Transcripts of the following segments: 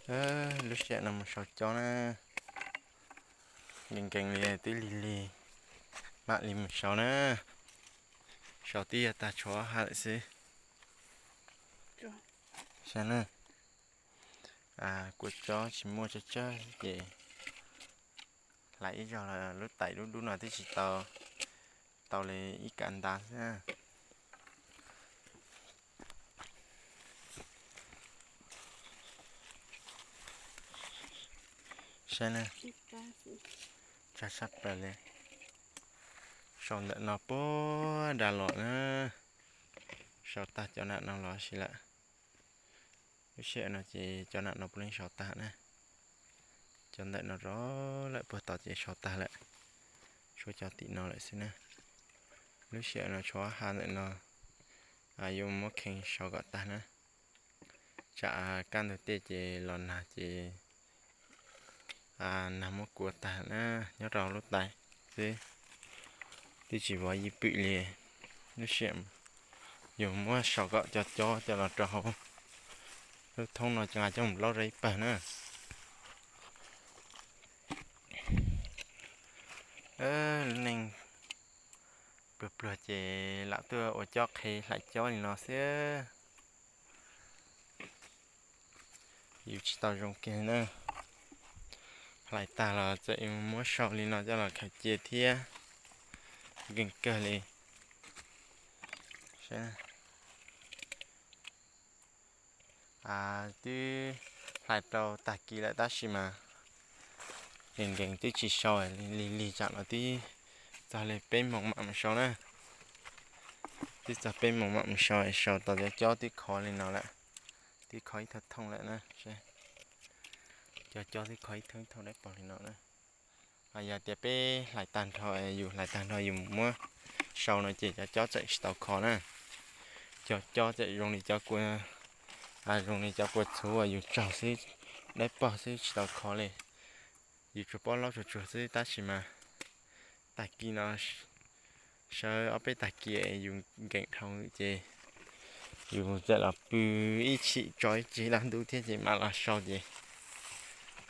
Lub sij hawm no mus sau cob na, nkees nkees li twb lig lig, mam li mus sau na. Sau twb yog tag tshuav ha lawm xwb. Saib na, kua cob tsis muaj tsawg tsawg ces hlais ib zaug los lub tais dub dub no twb tsis tau, tau li ib kav ntav xwb. Saib na, tsag sab plaws li. Sau ntawm no puag nrad los na, sau tag cov nam no los si lawm. Lub sij hawm no ces cov nam no puav leej sau tag na. Cov ntawm no rov lawm puag tod ces sau tag lawm. Tshuav cov tim no lawm xwb na. Lub sij hawm no tshuav ha ntawm no, yuav muab kheev sau kom tag na. Tsam kaj ntug tej ces los nag ces nag muab kua tag na, nyob rau lub tais xwb, twb tsis vov yij pwm li. Lub sij hawm yus muab sau kom cov cob coj los rau hauv lub thoob no ces nqa coj mus laub rau ib pawg na. Lub neej pluag pluag ces lam tuaj ua cob qhev hlais cob li no xwb. Yus tsis tau zoo kiag na. Hlais tag los txawm muab sau li no coj los khaws cia thiab, nkees kawg li. Twb hlais rau tag kis lawm tab sis mas nkees nkees twb tsis sau, lig lig tsam no twb txog li peb moos mam mus sau na. Twb txog peb moos mam mus sau, sau tau cov cob twb khov li no lawm, twb khov ib thoob thooj lawm na. Cov cob twb khov ib thoob ib thoob dawb paug li no na. Yog tias peb hlais tag nrho, yus hlais tag nrho yus muab sau no ces cov cob txawm tsis tau khov na. Cov cob txawm zoo li cov kua, zoo li cov kua txhuv uas yus tsaug xwb, dawb paug xwb tsis tau khov li. Yus tsuas paub laub tsuag tsuag xwb tab sis mas tag kis no sawv ob peb tag kis yus nkees dhau ces yus txawm los pw ib chim tso ib tsig dab ntub thiab ces mam los sau ces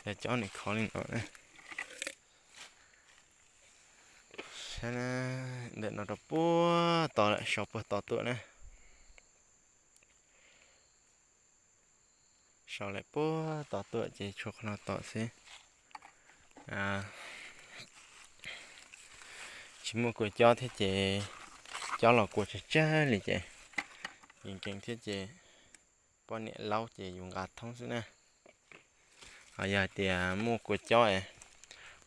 cov cob nws khov li no. Saib ntawm no rau puag tod lawm, sau puag tod tuaj na. Sau lawm puag tod tuaj ces tshuav qhov no tom xwb. Tsis muaj kua cob thiab ces cob los kua tsawg tsawg li ces nkees nkees thiab ces poj niam laub ces yus nqa thoob xwb na. Ho yog hais tias muaj kua cob es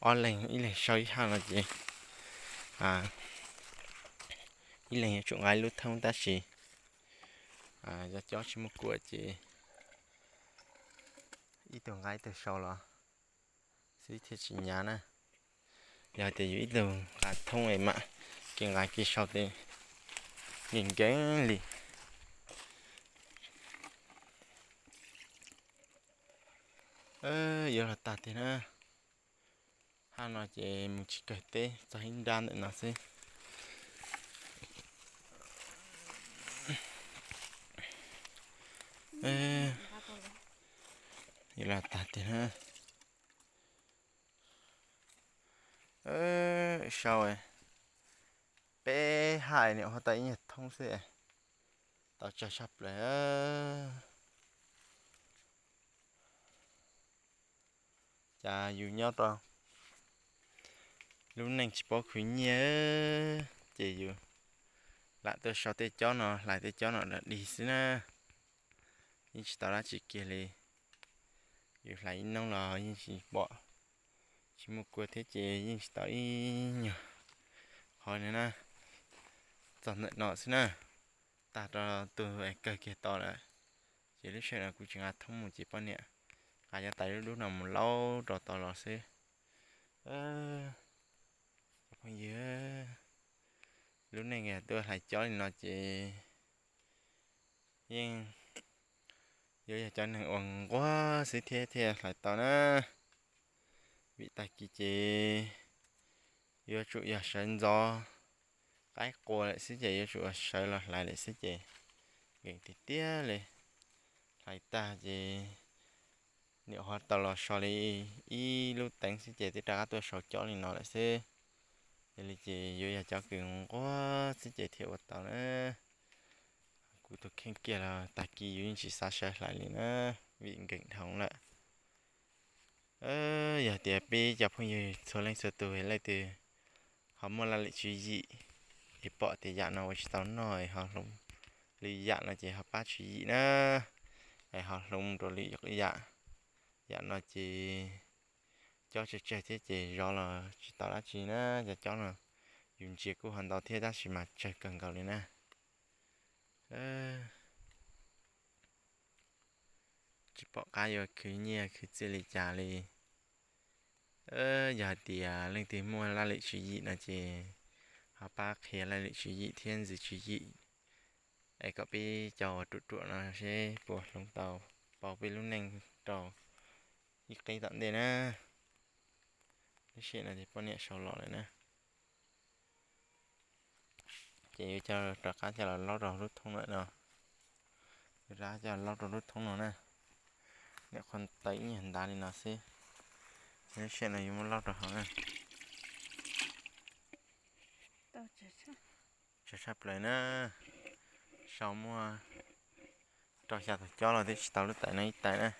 ob leeg ib leeg sau ib haj no ces ib leeg yuav tsum nqa ib lub thoob tab sis cov cob tsis muaj kua ces ib tug nqa ib tug sau los xwb thiaj tsis hnyav na. Yog hais tias yus ib tug nqa thoob es mam kev nqa kev sau ces nkees nkees li. Yuav los tag tiag na. Haj no ces mus tsis kawg teb, txog ib nrab ntawm no xwb. Yuav los tag tiag na. Sau peb haj niam huab tau ib nyuag thoob xwb, tau tsawg saj plaws. Cas yus nyob rau lub neej tsis paub khwv nyiaj, ces yus lam tuaj sau tej cob no, hlais tej cob no dog dig xwb na. Yeej tsis tau dab tsi kiag li. Yus hlais ib hnub los yeej tsis pom, tsis muaj kua thiab ces yeej tsis tau ib nyuag qhov li na. Txog ntawm no xwb na, tag rau tus kawg kiag to lawm. Ces lub sij hawm no kuv tsis nqa thoob mus ces poj niam nqa cov tais dub dub no mus laub rau tod los xwb. Cov phooj ywg, lub neej tuaj hlais cob li no ces yeej yuav yog cov neeg uas nquag xwb thiaj thiaj hlais tau na. Vim tag kis ces yuav tsum yog sawv ntxov qaib qua lawm xwb ces yuav tsum sawv los hlais lawm xwb ces nkees tiag tiag li. Hlais tag ces Niam qhuav tau los so li ib lub teev xwb ces twb rov qab tuaj sau cob li no lawm xwb. Yog li ces yuav yog cov kws nquag xwb ces thiaj ua tau na. Kuv tus kheej kiag los tag kis yus yeej tsis xav sawv hlais li na, vim nkeeg dhau lawm. Yog tias peb cov phooj ywg txhua leej txhua tus leej twg ho muaj laj lim tswv yim es pom tias yam no ua tsis tau noj es ho hloov lwm yam no ces ho pab tswv yim na, es ho hloov rau lwm yam. Yam no ces cob tsawg tsawg thiab ces zov los tsis tau dab tsi na. Cov cob no yus ntsia kuj ho ntau thiab tab sis mas tsawg kawg nkaus li na. Tsis pom qab yuav khwv nyiaj khwv txiaj li cas li. Yog hais tias leej twg muaj laj lim tswv yim no ces ho pab qhia laj lim tswv yim thiab ntxiv tswv yim es kom peb cov uas ruam ruam no seb puas hloov tau pauv peb lub neej rau ib qib tom ntej na. Lub sij hawm no ces poj niam sau los lawm na. Ces yuav coj rov qab coj los laub rau lub thoob lawm no. Yuav rov qab coj los laub rau lub thoob no na. Niam qhuav tau ib nyuag ntav li no xwb. Lub sij hawm no yuav muab laub rau hauv na. Tsawg tshaj plaws na. Sau muaj rau xya tus cob los twb tsis tau lub tais no ib tais na.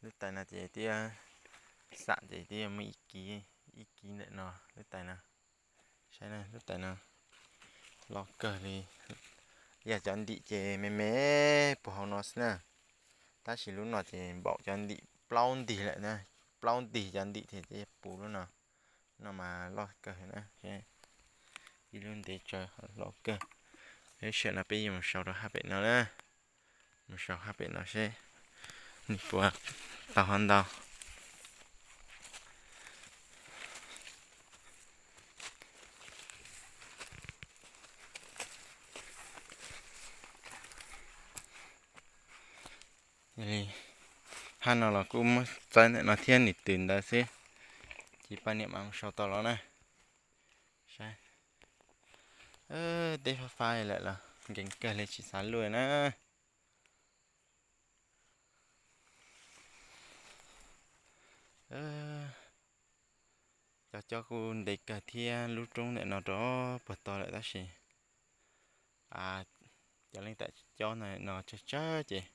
Lub tais no ces twb xam ces twb muaj ib kib, ib kib ntawm no lub tais no. Saib na, lub tais no loj kawg li. Yog cov ntim ces me me puag hauv no xwb na. Tab sis lub no ces npaum cov ntim plaub ntig lawm na, plaub ntig cov ntim thiaj puv lub no. No mas loj kawg na, ib lub ntev tsawv loj kawg. Lub sij hawm no peb yuav mus sau rau haj pem no na, mus sau haj pem no seb nws puas tau ho ntau. Yog li, haj no los kuj muab txawb ntawm no thiab nws tws ntawd xwb, ces poj niam mam mus sau tau los na. Saib, teb fab fab lawm los nkees kawg li tsis xav luaj na. Cov cob kuj ntev kawg thiab lub roob ntawm no rov puag to lawm tab sis cov leej tam cob no tsawg tsawg ces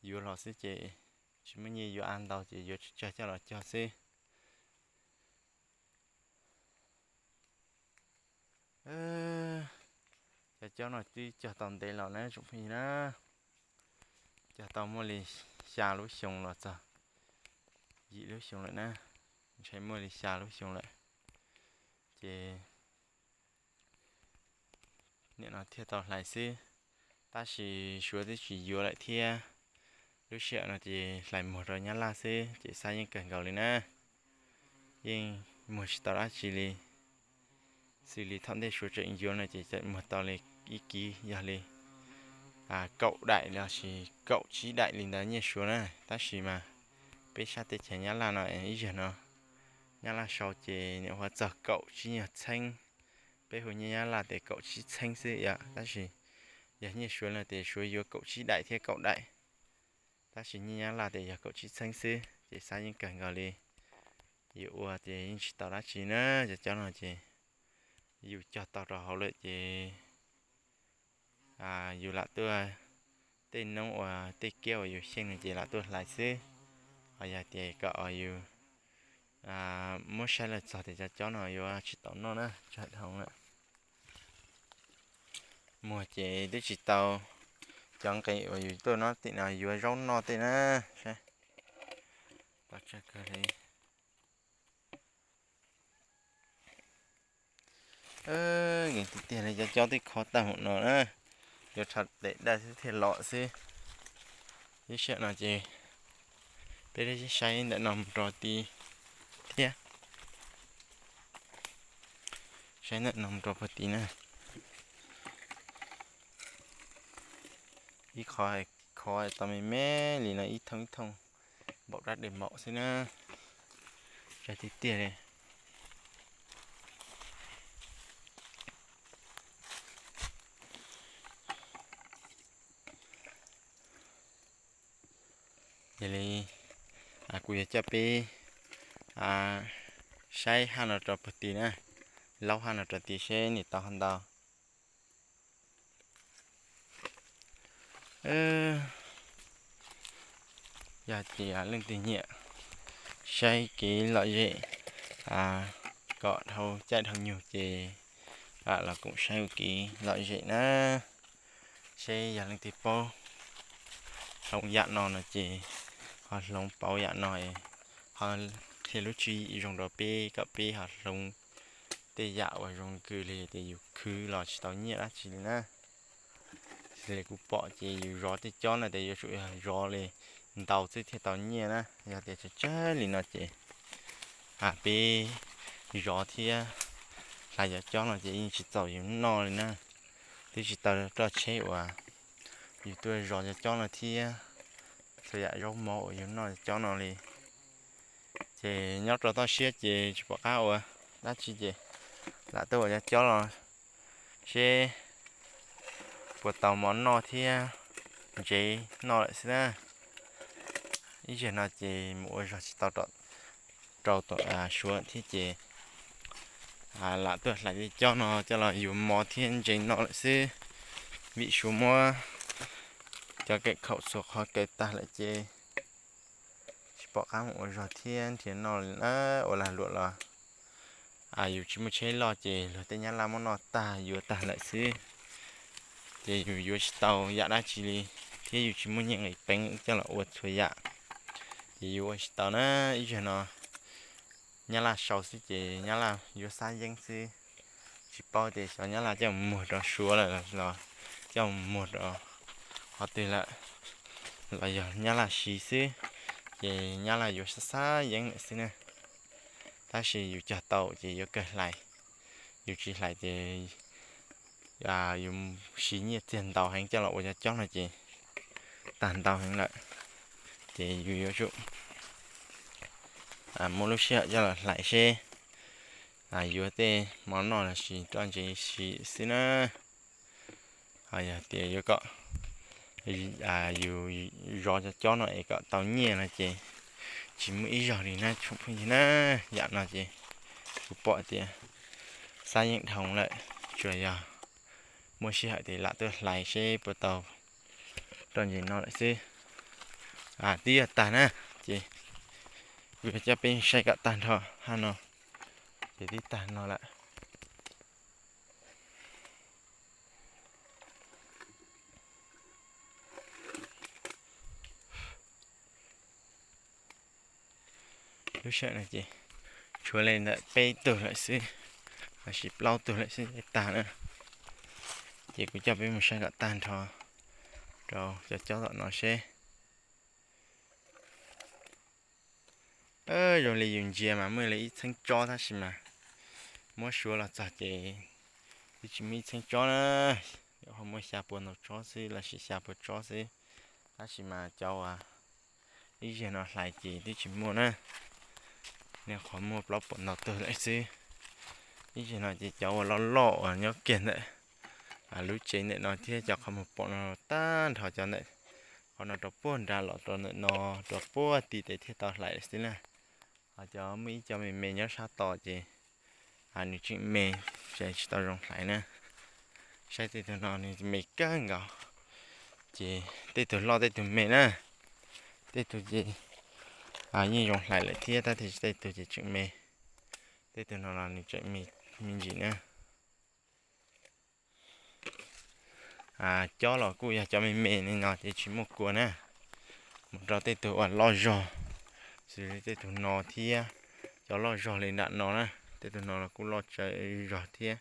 yuav los xwb ces tsis muaj nyiaj yuav av ntau ces yuav tsawg tsawg coj los cog xwb. Cov cob no twb cog tau ntev los na tsoom phooj ywg na, cog tau muaj li xya lub xyoo los txog yim lub xyoo lawm na, ntshe muaj li xya lub xyoo lawm. Ces nim no thiaj tau hlais xwb, tab sis suav twb tsis yuav lawm thiab. Lub sij hawm no ces hlais muag rau nyab laj xwb ces xav yeej kawg nkaus li na. Yeej muag tsis tau dab tsi li. Xws li thaum ntej suav tseem yuav no ces muag tau li ib kib yog li kaum daim los sis kaum tsib daim li ntawd nyiaj suav na, tab sis mas peb sab teb chaws nyab laj no ib zaug no nyab laj sau ces nim qhuav txog kaum tsib nyuag txheeb. Peb hu nyiaj nyab laj tias kaum tsib txheeb xwb yom, tab sis yog nyiaj suav no tias suav yuav kaum tsib daim thiab kaum daim, tab sis nyiaj nyab laj tias yog kaum tsib txheeb xwb ces xav yeej kawg nkaus li. Yuav ua ces yeej tsis tau dab tsi na, cov cob no ces yus cog tau rau hauv lawm ces yus lam tuaj, tej noob uas tej kiab uas yus xyeej no ces lam tuaj hlais xwb. Ho yog tias kom yus muab saib lawm txog tias cov cob no yuav tsis tau noj na, tsis hais dhau lawm. Muag ces twb tsis tau cov nqe uas yus tuaj no tim no yuav zaub noj tej na. Saib, tau tsawg kawg li. Nkees tiag tiag li, cov cob twb khov tag mus no na, yuav rho tes daj xwb thiaj los xwb. Ib sij hawm no ces peb saib ntawm no mus rau tid thiab, saib ntawm no mus rau puag tid na. Ib qho khov tau me me li no ib thooj ib thooj, npaum rab dej maum xwb na. Tsawg tiag tiag li. Yog li kuv yuav coj peb saib haj no rau pem tid na, laub haj no rau tid seb nws tau haj ntau. Yog tias leej twg nyiam saib kev lom zem kom dhau caij dhau nyoog ces los koom saib ua kev lom zem na. Seb yog leej twg paub hloov yam no no ces ho hloov pauv yam no, ho qhia lub tswv yim zoo rau peb kom peb ho hloov tej yam uas zoo kws li tias yus khwv los tsis tau nyiaj dab tsi li na. Li kuv pom ces yus zov tej cob no tias yuav tsum yog zov li ntau xwb thiaj tau nyiaj na. Yog tias tsawg tsawg li no ces peb zov thiab hlais cov cob no ces yeej tsis txaus yus noj li na. Twb tsis tau roj tsheb uas yus tuaj zov cov cob no thiab txhua yam zaub mov uas yus noj cov cob no li. Ces nyob rau toj siab ces tsis pom qab ua dab tsi ces lam tuaj ua cov cob los seb puas tau mov noj thiab ntsev noj lawm xwb na. Ib zaug no ces mus ua zog tsis tau rau tom Suav thiab ces lam tuaj hlais tej cob no coj los yuav mov thiab ntsev noj lawm xwb. Vim Suav muab cov kawm khaum txhua qhov kaw tag lawm ces tsis pom qab mus ua zog thiab nrhiav noj li na. Ua lag luam los yus tsis muaj tsheb loj ces luag tej nyab laj muab noj tag yuav tag lawm xwb. Ces yus yuav tsis tau yam dab tsi li thiab yus tsis muaj nyiaj nqis peev coj los ua txhua yam. Ces yus ua tsis tau na. Ib zaug no nyab laj sau xwb ces nyab laj yuav xab yeeb xwb. Tsis paub tias xyov nyab laj coj mus muag rau Suav lawm los coj mus muag rau qhov twg lawm, los yog nyab laj siv xwb. Ces nyab laj yuav xab xab yeeb lawm xwb na. Tab sis yus cog tau ces yuav kawg hlais, yus tsis hlais ces yus siv nyiaj txiag ntau heev coj los ua cov cob no ces tag ntau heev lawm. Ces yus yuav tsum muaj lub sij hawm coj los hlais seb yuav tej mov noj lossis roj ntsev siv xwb na. Ho yog tias yuav kom yus zov cov cob no es kom tau nyiaj no ces tsis muaj ib zaug li na tsoom phooj ywg na. Yam no ces kuv pom tias xab yeeb dhau lawm, tsuas yog muaj sij hawm ces lam tuaj hlais seb puas tau roj ntsev noj lawm xwb. Twb yog tag na, ces kuv yuav coj peb saib kom tag nrho haj no, ces twb tag no lawm. Lub sij hawm no ces tshuav li ntawm peb tug lawm xwb, lossis plaub tug lawm xwb es tag na. Ces kuv coj peb mus saib kom tag nrho rau cov cob tom no seb. Zoo li yus ntsia mas muaj li ib txheeb tsob tab sis mas muab suav los txog ces twb tsis muaj ib txheeb tsob na. Ho muaj xya pua ntau tsob xwb lossis xya pua tsob xwb, tab sis mas cov uas ib zaug no hlais ces twb tsis muaj na. Nej qhov muaj plaub puas ntau tug lawm xwb. Ib zaug no ces cov uas loj loj uas nyob kiag ntawm lub tsev ntawm no thiab cov qhov muag pom no tag nrho cov ntawm qhov no rau puag nrad los rau ntawm no rau puag tim tes thiaj tau hlais lawm xwb na. Ho cov muaj ib co me me nyob sab tos ces nws tseem me, ces tsis tau zoo hlais na. Saib tej tug no nws me kawg nkaus, ces tej tug loj tej tug me na. Tej tug ces yeej zoo hlais lawm thiab tab sis tej tug ces tseem me. Tej tug no los nws tseem me me ntsis na. Cob los kuj yog cov me me li no ces tsis muaj kua na. Mus rau tej tug uas loj zog, xws li tej tug no thiab, cov loj zog li nram no na, tej tug no los kuj loj tsawv zog thiab,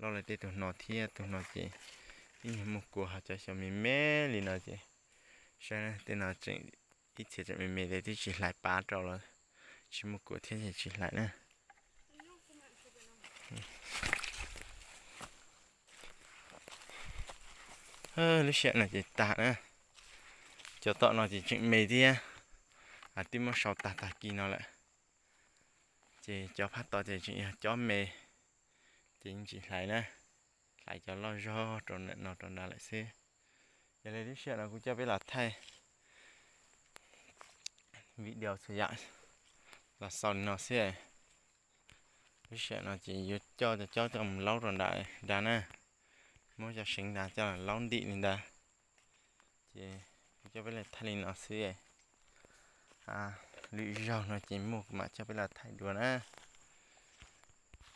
loj li tej tug no thiab. Tug no ces ib nyuag muaj kua, ho cov xyov me me li no ces saib tej no tseem, ib txhia tseem me me ces twb tsis hlais pav rau los tsis muaj kua thiab ces tsis hlais na. Lub sij hawm no ces tag na. Cov tom no ces tseem me thiab, twb muab sau tag tag kis no lawm. Ces cov phab tod ces tseem yog cob me, ces yeej tsis hlais na, hlais cov loj zog rau ntawm no rau nrad lawm xwb. Yog li lub sij hawm no kuv coj peb los thaij video txhua yam los xaus li no xwb. Lub sij hawm no ces yuav coj cov caub coj mus laub rau nram nrad na, muab cov seev nrad coj laub ntim li ntawd. Ces kuv coj peb los thaij li no xwb. Lwm zaug no ces muaj kuv mam coj peb los thaij dua na.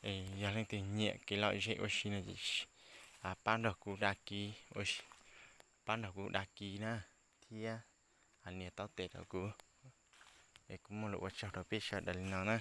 Es yog leej twg nyiam kev lom zem ua si no ces pab nrog kuv da kiv, pab nrog kuv da kiv na, thiab nias taub tes rau kuv, es kuv muaj lus ua tsaug rau peb sawv daws li no na.